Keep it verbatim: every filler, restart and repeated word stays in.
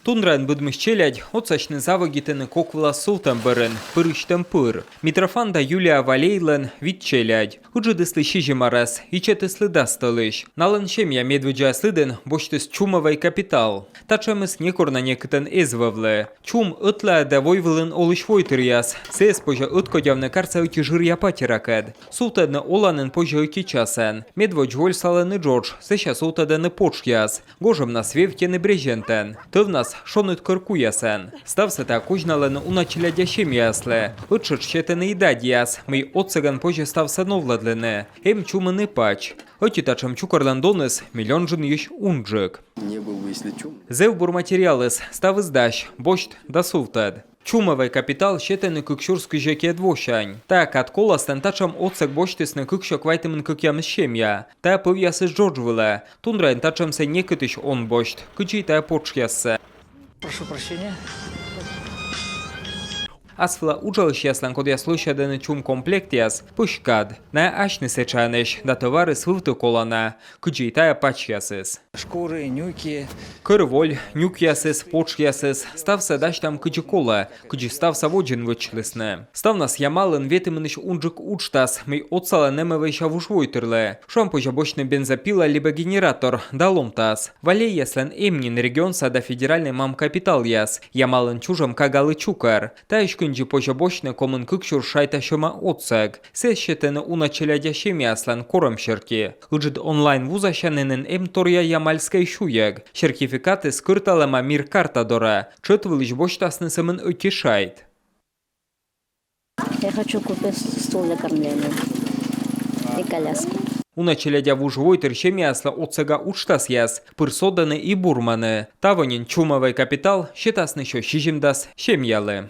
Тундраын быдмысь челядь отсасьны заводитӧны кок вылас султӧм бӧрын, пырысьтӧм пыр. Митрофан да Юлия Валейлӧн вит челядь. Ыджыдыслы сизим арӧс, ичӧтыслы дас тӧлысь. Налӧн семья медводдзаяс лыдын босьтіс чумовӧй капитал. Татшӧмыс некор на некытӧн эз вӧвлы. Чум ӧтлаӧдӧ войвылын олысь войтыръяс. Сійӧс позьӧ ӧткодявны карса ӧти жыръя патеракӧд. Султӧдны оланін позьӧ ӧти часӧн. Медводз вольсалӧны джодж, сэсся султӧдӧны потшъяс. Гожӧмнас вевттьӧны брезентӧн, тӧвнас шоныд кӧр куясӧн. Ставсӧ тайӧ козьналӧны уна челядя семьяяслы. Ӧтшӧтш сетӧны и дадьяс, мый отсӧгӧн позьӧ ставсӧ новлӧдлыны. Эм чумын и пач. Ӧти татшӧм чукӧрлӧн доныс миллион джынйысь унджык. Не был бы, если чум. Зэв бур материалыс, ставыс дась, босьт да султӧд. Чумовӧй капитал сетӧны кык сюрс кызь ӧтикӧд восянь. Тайӧ кад коластӧн татшӧм отсӧг босьтісны кык сё квайтымын кӧкъямыс семья. Тайӧ пӧвъясыс джодж вылӧ. Тундраын татшӧмсӧ некытысь он босьт, кыдзи и тайӧ потшъяссӧ. Прошу прощения. Ас вылӧ уджалысьяслӧн, кодъяс лӧсьӧдӧны чум комплектъяс, пӧсь кад. Найӧ асьныс этшаӧнӧсь, да тӧварыс вывті колана, кыдзи и тайӧ пачьясыс. Шкуры, нюки. Кӧр воль, нюкъясыс, потшъясыс, ставсӧ дасьтам кыдзи колӧ, кыдзи ставсӧ водзын вӧчлісны. Ставнас Ямалын ветымынысь унджык уджтас, мый отсалӧ нэмӧвӧйся вужвойтырлы. Шуам, позьӧ босьтны бензопила либӧ генератор да ломтас. Валейяслӧн эм нин регионса да федеральнӧй мамкапиталъяс. Ямалын чужӧм кагалы чукӧр. Таысь кындзи позьӧ босьтны комын кык сюрс шайта сьӧма отсӧг. Сійӧс сетӧны уна челядя семьяяслӧн корӧм серти. Ыджыд онлайн вузасянінын эм торъя ямальскӧй сюйӧг. Сертификатыс кӧрталӧма «Мир» карта дорӧ. Тшӧт вылысь босьтасны сӧмын ӧти шайт. Я хочу купить стул для кормления и коляску. Уна челядя вужвойтыр семьяяслы отсӧга уджтасъяс пыр содӧны и бурмӧны. Таво нин чумовӧй капитал сетасны сё сизимдас семьялы.